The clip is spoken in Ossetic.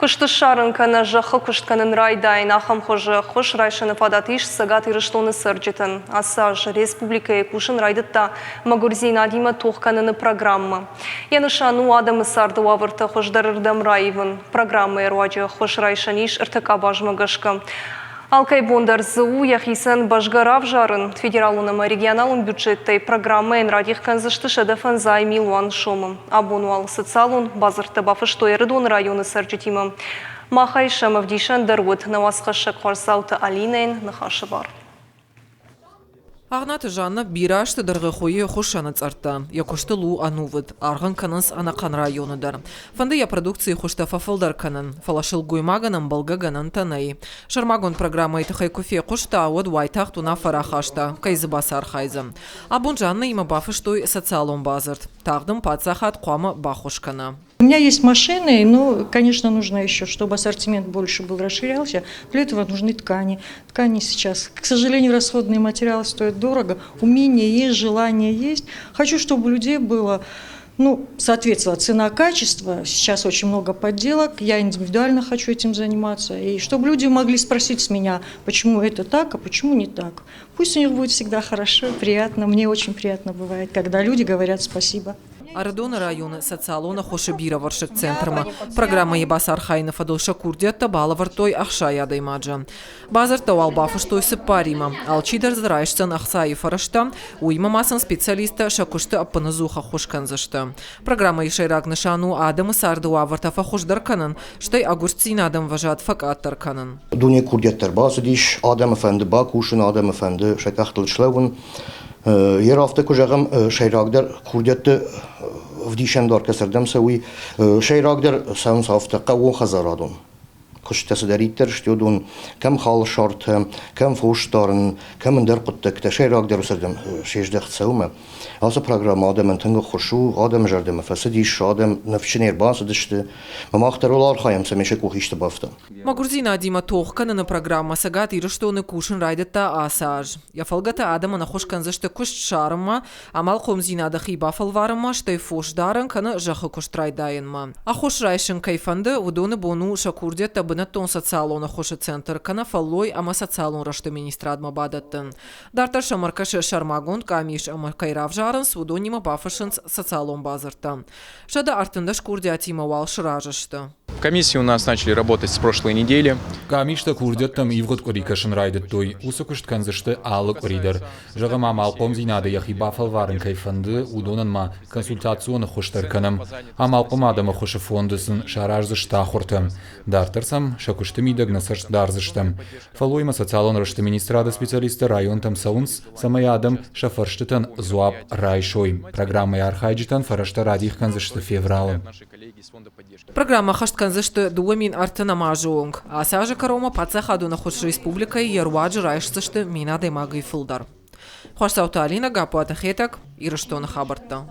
Куыст ссарын кӕнӕ зӕххы куыст кӕнын райдайын, ахӕм хуызы ӕххуыс райсыны фадат ис Цӕгат Ирыстоны цӕрджытӕн. Ацы аз республикӕйы кусын райдыдта мӕгуырдзинадимӕ тох кӕныны программӕ. Йӕ нысан у адӕмы царды уавӕртӕ хуыздӕрырдӕм раивын. Программӕйы руаджы ӕххуыс райсӕн ис ӕртӕ къабазмӕ гӕсгӕ. Алкӕй бон дӕр дзы у йӕхицӕн бӕзгӕ равзарын. Федералон ӕмӕ регионалон бюджеттӕй программӕйӕн радих кӕндзысты 105 милуан сомы. Абон уал социалон бадзырдтӕ бафыстой Ӕрыдоны районы цӕрджытимӕ. Махӕй сӕм ӕвдисӕн дӕр уыд нӕ уацхӕссӕг Хуарзауты Алинӕйӕн ныхасы бар. Агънаты Жанна бирӕ азты дӕргъы хуыйы хуыссӕны цъӕрттӕ. Йӕ куыстыл у ӕнувыд. Аргъ ын кӕнынц ӕнӕхъӕн районы дӕр. Фӕнды йӕ продукцийы хуызтӕ фӕфылдӕр кӕнын, фӕлӕ сылгоймагӕн ӕмбӕлгӕ гӕнӕнтӕ нӕй. Сӕрмагонд программӕйы тыххӕй куы фехъуыста, уӕд уайтагъд уынаффӕ рахаста, кӕй дзы бацархайдзӕн. Абон Жаннаимӕ бафыстой социалон бадзырд. Тагъд ын паддзахад хъуамӕ баххуыс кӕна. У меня есть машины, но, конечно, нужно еще, чтобы ассортимент больше был, расширялся. Для этого нужны ткани. Ткани сейчас, к сожалению, расходные материалы стоят дорого. Умение есть, желание есть. Хочу, чтобы у людей было, ну, соответственно, цена-качество. Сейчас очень много подделок. Я индивидуально хочу этим заниматься. И чтобы люди могли спросить с меня, почему это так, а почему не так. Пусть у них будет всегда хорошо, приятно. Мне очень приятно бывает, когда люди говорят спасибо. Ӕрыдоны районы социалон ӕххуысы бирӕвӕрсыг центрмӕ программӕйы бацархайыны фӕдыл сӕ курдиӕттӕ балӕвӕрдтой 60 адӕймаджы. Бадзырдтӕ уал бафыстой цыппаримӕ. Алчидӕр дзы райсдзӕн ӕхцайы фӕрӕзтӕ, уыимӕ ма сын специалисттӕ сӕ куысты ӕппынӕдзух ӕххуыс кӕндзысты. Программӕйы сӕйраг нысан у адӕмы царды уавӕртӕ фӕхуыздӕр кӕнын, стӕй ӕгуыстдзинады ӕмвӕзад фӕкъаддӕр кӕнын. Дуне курдиӕттӕ ӕрбацыдис, адӕмы фӕнды бакусын, адӕмы фӕнды сӕ къӕхтыл слӕууын. Йе афтӕ куы зӕгъӕм, сӕйрагдӕр курдиӕтты ӕвдисӕндар кӕцырдӕм цӕуй, сӕйрагдӕр цӕуынц афтӕ хъӕууонхӕдзарадон куыстытӕ цыдӕриддӕр сты, уыдон кӕм халсартӕ, кӕм фосдарын, кӕм ӕндӕр хъуыддӕгтӕ, сӕйрагдӕр уыцырдӕм се здӕхт цӕуы. Ацы программӕ адӕмӕн тынг ӕххуыс у, адӕмы зӕрдӕмӕ фӕцыдис, адӕм ныфсджын ӕрбацыдысты, ӕмӕ мах дӕр уыл архайӕм, цӕмӕй сӕ къух исты бафта. Мӕгуырдзинадимӕ тох кӕныны программӕ Цӕгат Ирыстоны кусын райдыдта ацы аз. Йӕ фӕлгӕты адӕмӕн ӕххуыс кӕндзысты куыст ссарынмӕ, амалхъомдзинады хи бафӕлварынмӕ, стӕй фос дарын кӕнӕ зӕххы куыст райдайынмӕ. Ӕххуыс райсын кӕй фӕнды, уыдоны бон у сӕ курдиӕттӕ бынӕттон социалон ӕххуысы центр кӕнӕ фӕллой ӕмӕ социалон рӕзты министрадмӕ бадӕттын. Дарддӕр сӕм ӕркӕсы сӕрмагонд къамис ӕмӕ кӕй равзарынц, уыдонимӕ бафыссынц социалон бадзырдтӕ. 113 курдиатимӕ уал сразы сты. Комиссии у нас начали работать с прошлой недели. Къамистӕ курдиӕттӕм ивгъуыд къуыри кӕсын райдыдтой. Уыцы куыст кӕндзысты алы къуыри дӕр. Зӕгъӕм, амалхъомдзинады йӕхи бафӕлварын кӕй фӕнды, уыдонӕн ма консультацион ӕххуыс дӕр кӕнӕм. Амалхъом адӕмы ӕххуысы фонды сын сараздзысты ахуыртӕ. Дарддӕр сӕм сӕ куысты мидӕг нӕ цӕст дардзыстӕм. Фӕллоймӕ социалон рӕзты министрады специалисттӕ районтӕм цӕуынц, цӕмӕй адӕм сӕ фӕрстытӕн дзуапп райсой. Программӕйы архайджытӕн фӕрӕзтӕ радих кӕндзысты февралы. Программӕ ӕххӕст кӕндзысты 2030 азы онг. Ацы азы кӕронмӕ паддзахадон ӕххуыс республикӕйы йӕ руаджы райсдзысты 1000 адӕймагӕй фылдӕр. Хуасдзауты Алинӕ, Гаппуаты Хетӕг, Ирыстоны хабӕрттӕ.